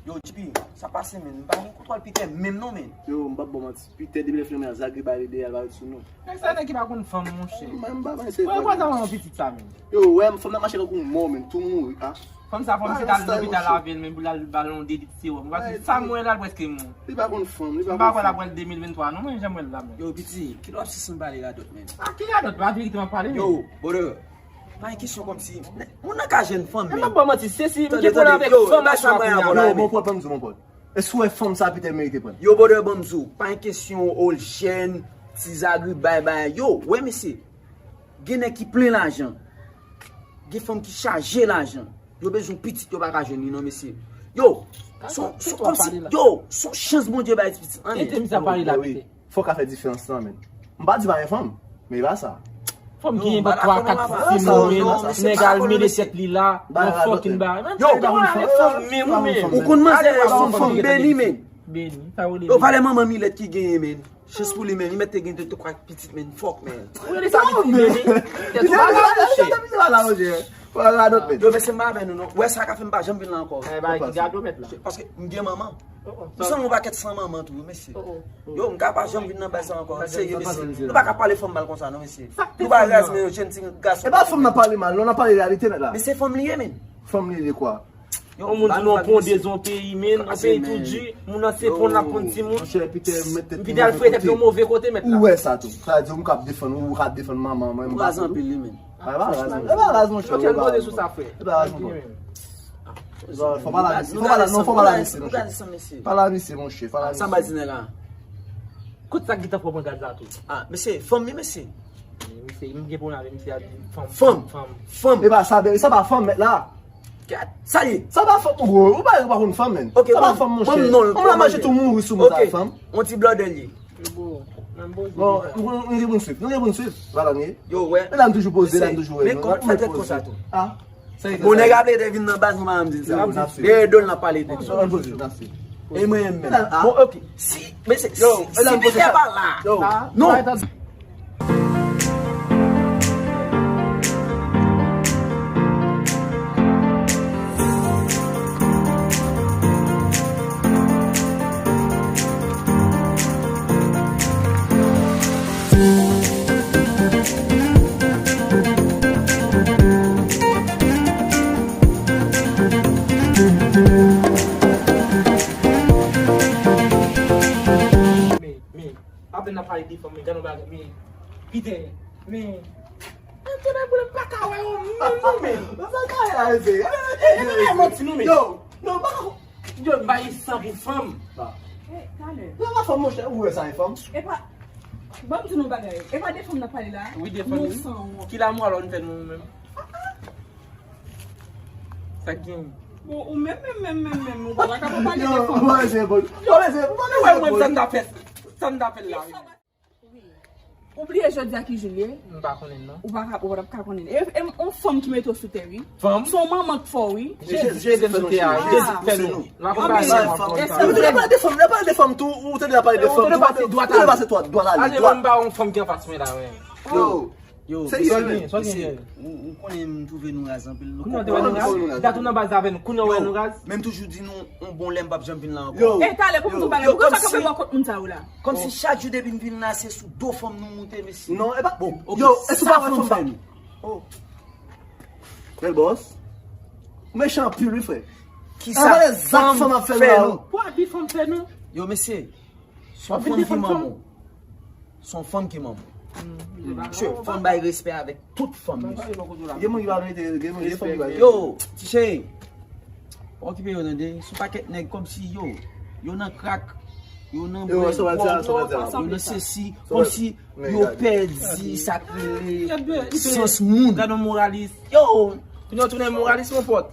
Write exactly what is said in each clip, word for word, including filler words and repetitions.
Yo, Chippy, sa pase, men. M pa gen kontwòl Peter menm non, men. Yo, m p ap ba w manti. Peter, depi lè fini a, Zagri ba l ide, al ba l sou nou. Nèg sa, nèg ki pa konn fanm, monchè. Mwen, m pa panse. Mwen, mwen pa nan yon pitit sa, men. Yo, wè, fanm nan mache tankou mò, men. Tou mouri, a. Fanm sa, fanm se ta al lopital avè l, men, pou l al ba l yon de lit sewòm. Paske sa m wè la, l prèske mò. Li pa konn fanm, li pa konn fanm. M pa kwè l ap wè l de mil venntwa, non, mwen, janm wè l la, men. Yo, piti, kilè w ap sispann pale radòt, men. A, ki radòt? Pa verite m ap pale, men. Yo, brother. Pa gen kesyon kòmsi. Moun nan ka jwenn fanm, men. M ap ba w manti, se si m gen pwoblèm avèk fanm, m ap jwenn fanm. Yo, bon, pòt, ban m di w, bon, pòt. Èske w wè fanm sa Peter merite pran? Yo, brother, ban m di w, pa gen kesyon, o, l jèn, ti Zagri, bay, bay. Yo, wè, mesye, gen nèg ki plen lajan. Gen fanm ki chaje lajan. Yo bezwen pitit, yo pa ka jwenn li, non, mesye. Yo, se yon, se yon kòmsi, yo, se yon chans Bondye bay ti pitit. Ann. Ede m sa pale la, Peter. Fò w ka fè diferans lan, men. M pa di pa gen fanm, men e pa sa. Fanm ki gen twa, kat pitit, men nèg al mele tèt li la, nan fucking bagay. Yo, ou pa konn fanm, men ou menm. Ou konn manzè a se yon fanm beni, men. Beni, sa w rele beni? Yo, valè manman Milèt ki genyen, men. Chans pou li, men. Li mèt te gen de twa pitit, men. Fuck, men. Ou rele sa pitit beni? Tèt ou pa la, monchè. Yo, mesye, m pa avè nou, non. Wè sa ka fè m pa janm vin la ankò. Paske m gen manman. M sanble yon pakèt san manman tou, wi, mesye. Yo, m ka pa janm vin nan baz sa ankò. Serye, mesye. Nou pa ka pale fanm mal konsa, non, mesye. Nou pa raz, men yo jèn ti gason. E pa fanm nan pale mal, non, nan pale reyalite nèt la. Men se fanm li ye, men. Fanm li ye kwa? Yon moun di nou pon dezon peyi, men, yon peyi tou di, moun nan se pon l ap pon timoun. Monchè, Peter, mete timoun. Peter al foure tèt yon move kote, mèt la. Ou wè sa tou. Sa vle di, ou ka ap defann, ou ka ap defann manman, mwen, m pa raz anpil, wi, men. E pa raz, e pa raz, monchè. Ok, nou poze sou sa, frè. E pa raz, monchè. Fò pa la misye, fò pa la, non, fò pa la misye, monchè. Pa la misye, monchè, pa la misye. Sa m ba di nèg la. Kote sa ki tan pran gad la tou? Ah, mesye, fanm li, mesye. Misye, m gen pwoblèm avè misye a di fanm, fanm, fanm. E pa sa, sa pa fanm, mèt la. Kèt, sa ye? Sa pa fanm, ou, ou pa, ou pa konn fanm, men. Sa pa fanm, monchè. Fanm la mache tou mouri sou moun sa, fanm. On ti blòdè li ye. Bon, nou gen pou n swiv. Nou gen pou n swiv. Vwala, nou ye. Yo, wè. Medam toujou poze, medam toujou wè. Men kòman fè tèt konsa tou? Ah. Bon, nèg ap ede vin nan baz nou, pa janm di l sa. Dèyè do l n ap pale de. Ann poze, n ap swiv. E mwen menm. Bon, ok. Si, men se, yo, si, si Peter pa la. Yo. Non. Men, men, apèn n ap pale de fanm, men gade yon bagay, men, Peter, men, Antonè Boulè m pa ka wè yo menm non, men. Nan sa kare la, mesye. E, e, e, e, manti non, men. Yo, non, pa ka. Yo, m pa gen san pou fanm. Talè. Nan pa fanm, monchè, ou wè sa e fanm? E pa, ban m di nou bagay. E pa de fanm n ap pale la? Wi, de fanm, wi. Ki lanmou alò n fè nou menm? Sa k gen? Bon, ou menm, menm, menm, menm, menm, ou pa ka pa pale de fanm. Yo, mesye, bon. Yo, mesye, bon, mesye, bon. Ou wè mwen, sa m ta fè, sa m ta fè la, wi. Ou bliye jodi a ki jou l ye? M pa konnen, non. Ou pa ka, ou pa ka konnen. E, e, yon fanm ki mete w sou tè, wi. Fanm? Se yon manman k fè w, wi. Jezi, Jezi k fè nou, Jezi k fè nou. N ap pale de fanm, n ap pale de fanm tou, ou tande n ap pale de fanm tou, ou tande pase dwat ale. Ale, ban m ba yon fanm ki anfas mwen la, wi. Yo. Yo, serye, mesye, ou, ou konnen m twouve nou raz anpil. Kounye a w te wè nou raz? Dat ou nan baz avè nou, kounye a w wè nou raz? Men m toujou di nou, yon bon lè m p ap janm vin la ankò. Yo, e talè pou m di w bagay, poukisa w kanpe bò kont moun sa yo la? Kòmsi chak jou depi m vin la, se sou do fanm nou moute, mesye. Non, e pa, bon, ok, yo, èske w pa fanm sa? Oh. Bèl bòs. Ou mechan anpil, wi, frè. Kisa fanm fè nou? Pou abi fanm fè nou? Yo, mesye, se yon fanm ki manman w. Se yon fanm ki manman w. Mesye, fò n bay respè avèk tout fanm, mesye. Gen moun ki pa merite, gen moun, gen fanm ki pa merite. Yo, ti cheri, pa okipe yo, tande. Se yon pakèt nèg kòmsi yo, yo nan krak, yo nan bwè, yo nan sesi, kòmsi yo pèdi sa k rele sans moun. Gade yon moralis. Yo, kounye a w tounen moralis, mon pòt.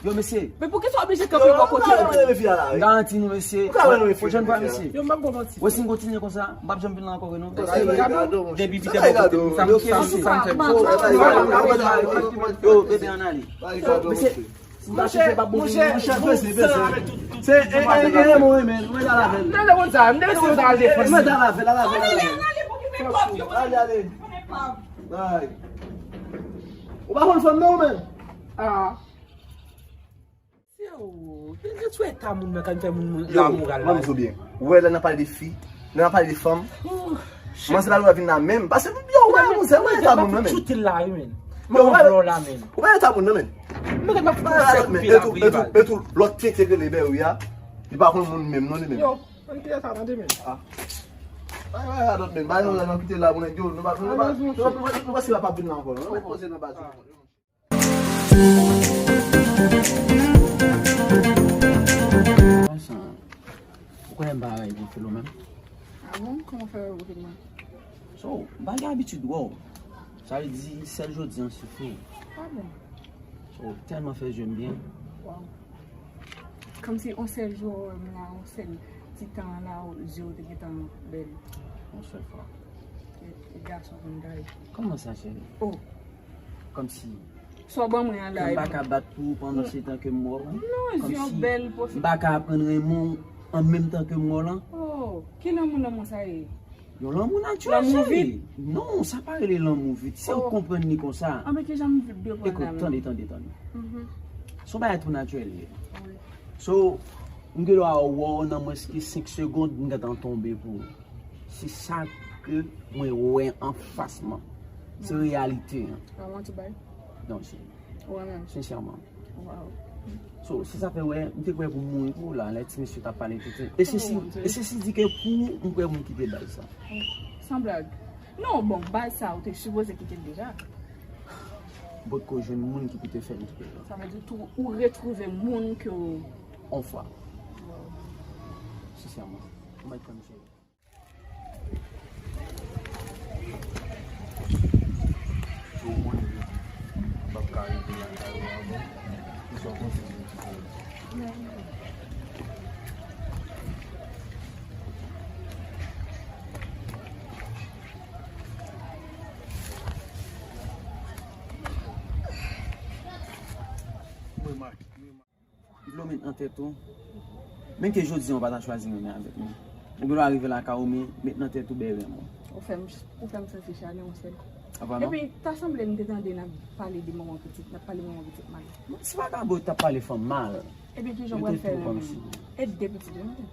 Yo, mesye. Men poukisa w oblije kanpe bò kote yo? M garanti nou, mesye. Pwochèn fwa, mesye. Yo, m p ap ba w manti. Wè, si n kontinye konsa, m p ap janm vin la ankò, non. Depi Pita bò kote m, sa m, sa m, sa m fè. Yo, bebe, ann ale. Mesye, si m pa chèche, m p ap bon vini, non. Monchè, mesye, mesye. Se, e, e, e, mwen, men, mwen ta lavel. M te konn sa, m te konn sa al defann. Mwen ta lavel, al lavel, al lavel. Ale, ale. Bay. Ou pa konn fanm, non, ou menm? Ah. Yo, gen, gen sou eta moun nan ka fè moun, moun Yo, lamoral mwen la. Di w byen. Ou wè lè n ap pale de fi, lè n ap pale de fanm, Oh, shit. Manzè pa dwe vin la menm. Paske, yo, ou wè manzè, ou wè eta moun nan, men. Chute la, wi, men. Yo, ou wè, ou wè eta moun nan, men. Mwen, mwen, mwen, mwen, mwen, mwen, mwen, mwen, mwen, mwen, mwen, lòt tenten rele Berry a, li pa konn moun menm, non, li menm. Yo, ann kite sa, tande, men. Ah. Bay, bay, bay, lòt, men. Bay, nou, nou kite la, moun, yo, nou pa, nou pa, nou pa, nou pa, nou pa, nou pa, nou pa, nou pa, nou pa, nou pa, nou pa, nou pa, Ou konnen m pa reve fè l ou menm? Ah bon? Kòman fè ou fè mwen? So, m pa gen abitid wè w. Sa vle di, sèl jodi an sifi. Ah bon? So, tèlman fè je m byen. Wow. Kòmsi on sèl jou ou wè m la, on sèl ti tan la, zye w te gentan bèl. On sèl fwa. E, e gason konn gaye. Kòman sa, cheri? Oh. Kòmsi Sa w ban mwen an la, kè m pa ka bat pou ou pandan se tan ke m wè w. Non, zye w bèl, pwofite. M pa ka aprann renmen w an menm tan ke m wè w lan. Oh, ki lanmou, lanmou sa ye? Yon lanmou natirèl, cheri. Lanmou vit? Non, sa pa rele lanmou vit. Se ou k konprann li konsa. Anben, kijan m dwe pran la menm? Ekout, tande, tande, tande. Mhm. Se yon bagay tou natirèl li ye. Wi. So, m gen dwa wè w nan mwens ke senk segonn, m gentan tonbe pou ou. Se sa ke mwen wè anfas mwen. Se reyalite an. Ou wè m an ti bay? Non, cheri. Ou wè menm? Sensèman. Wow. So, se sa fè wè, m te prè pou m mouri pou ou la, lè ti mesye t ap pale tenten. E se si, e se si di ke pou ou, m prè pou m kite baz sa. San blag. Non, bon, baz sa, ou te sipoze kite l deja. M potko jwenn moun ki pou te fè m kite l. Sa vle di tou, ou retwouve moun ke w On fwa. Wow. Sensèman. Ou mèt konn, cheri. Yo konnen depi m p ap ka rive lakay ou avan, ou sa kontinye kite m. Mwen make, mwen make. Dlo met nan tèt ou. Menm ke jodi an w pa ta chwazi renmen avèk mwen. Ou gen dwa rive lakay ou, men met nan tèt ou Berry renmen w. Ou fè m, ou fè m santi chale yon sèl. Apa non? Epi, ta sanble m te tande n ap pale de manman pitit, n ap pale manman pitit mal. Bon, se pa ka bo t ap pale fanm mal. Epi kijan w pral fè renmen m? E de pitit yo m gen.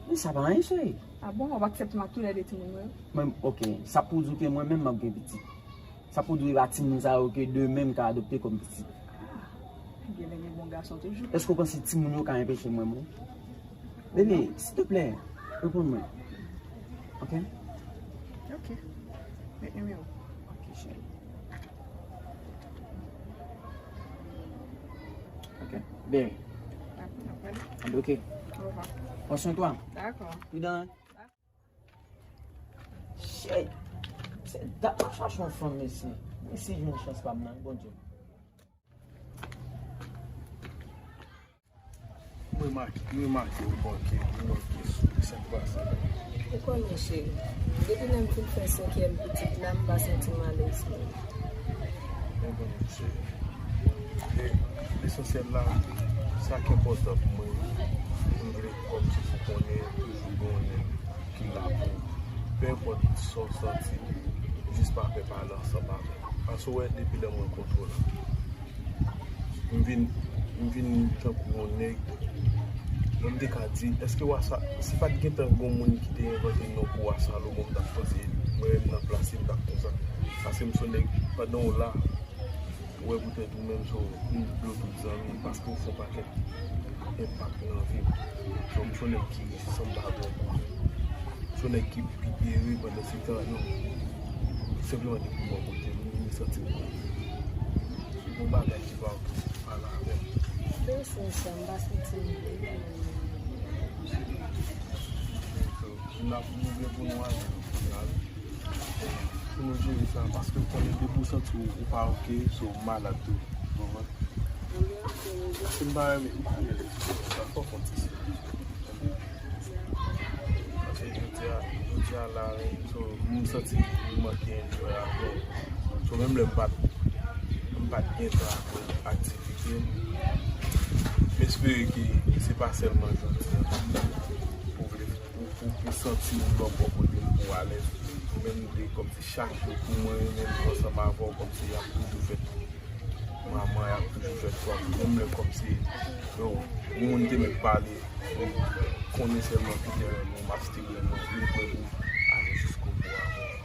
Men sa pa anyen, cheri. Ah bon, w ap aksepte m ak toulède timoun mwen yo? Mwen, ok, sa pou di w ke mwen menm m ap gen pitit. Sa pou di w e pa timoun sa yo ke demen m ka adopte kòm pitit. Ah, genlè gen bon gason toujou. Èske w panse timoun yo ka enpeche m renmen w? Bebe, silteplè, reponn mwen. Ok? Ok. Met nimewo. Ok, cheri. Ok. Bebe. N ap, n ap pale. Ok. Au revoir. Pran swen twa. Dakò. Pridan, hein? Shit! Se dat m ap chache yon fanm, mesye. Mesye, jwenn chans pa m nan, Bondye. M remake, m remake ou manke, ou manke sou, sa k pase la? Ou konnen, cheri, depi lè m fin fè senkyèm pitit la, m pa santi m alèz menm. Mwen konnen, cheri. E lesansyèl la, sa k enpòtan pou mwen, m vle kòmsi pou konnen toujou gen yon nèg ki la pou ou. Pe enpòt sa w santi, jis pa pè pale ansanm avè m. Paske w wè, depi lè m rankontre w la, m vin, m vin tankou yon nèg. Mwen m te ka di, èske w a sa, si pa t gentan gen yon moun ki te envante non pou w a Salomon, m t ap panse mwen menm nan plas li, m t ap konsa. Paske m se yon nèg, pandan w la, ou wè poutèt ou menm, so, m vle w tout zanmi, paske w fè yon pakèt enpak nan vi m. So, m se yon nèg ki riche san m pa gen yon kouzen. M se yon nèg ki pi ere pandan se tan yo. Senpleman depi w bò kote m, m santi m bon. Bon bagay ki pa oke, pale avè m. Mèsi, mesye, m pa santi m byen. So, n ap, nou gen pou nou ale. Pou nou jere sa, paske w konnen depi w santi w, ou pa oke, so w malad tou. Ou konprann? Si m pa renmen, m pa renmen sa, fò w fè yon ti seri. Paske jodi a, jodi a la, so, m santi m manke enjoy avè w. So, menm lè m pa t, m pa t gen tan apre aktivite m, m espere ke se pa sèlman jodi a pou w vle, pou, pou, pou santi w lòt bò kote m pou w alèz. Ou menm de kòmsi chak jou pou mwen, menm ansanm avè w, kòmsi y ap toujou fèt. Manman y ap toujou Fèt fwa pou mwen kòm se yon moun te mèt pale, konnen sèlman ki te renmen w, m ap still renmen w, m prè pou ale jiskobou avè w.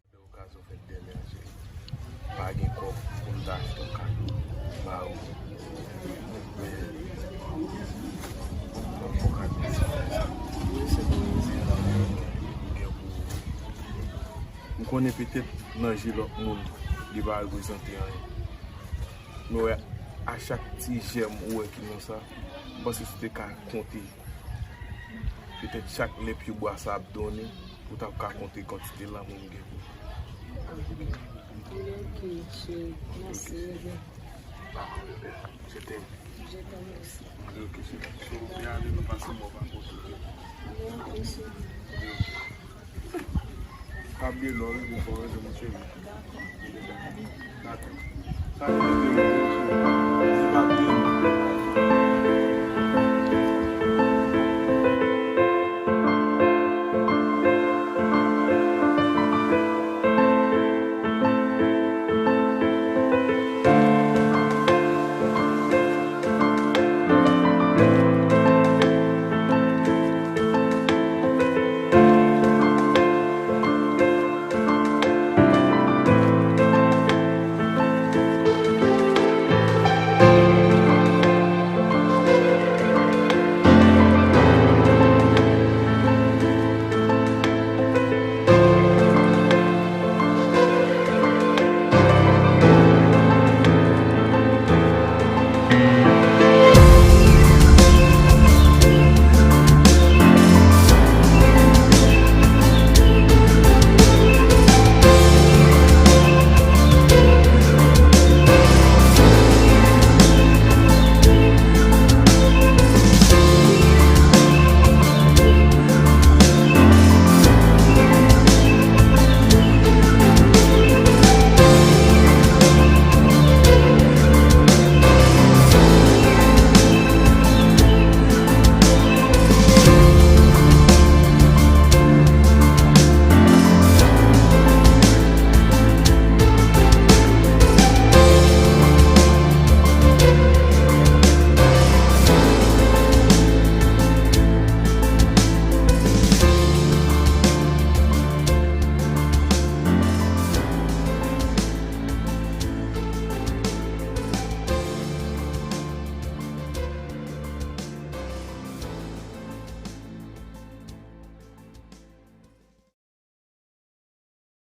Bèl okazyon fèt dènye a, cheri. Pa gen kòb pou m ta achte yon kado ba ou. Men, m ap fè yon kado ti frè sa. Se pou plezi m gen pou ou. M konnen petèt nan je lòt moun, li pa reprezante anyen. Men wè, a chak ti jèm ou wè ki nan sa, m panse si w te ka konte petèt chak lè pyebwa sa ap donnen, ou t ap ka konte kantite lanmou m gen pou ou. Ok, cheri. Mèsi, bebe. Dakò, bebe. Je t'aime. Je t'aime aussi. Ok, cheri. So, ou vle ale, nou pase mò pa kote. Non, mèsi. Ok. Pa bliye lè w rive fò w rele m, cheri.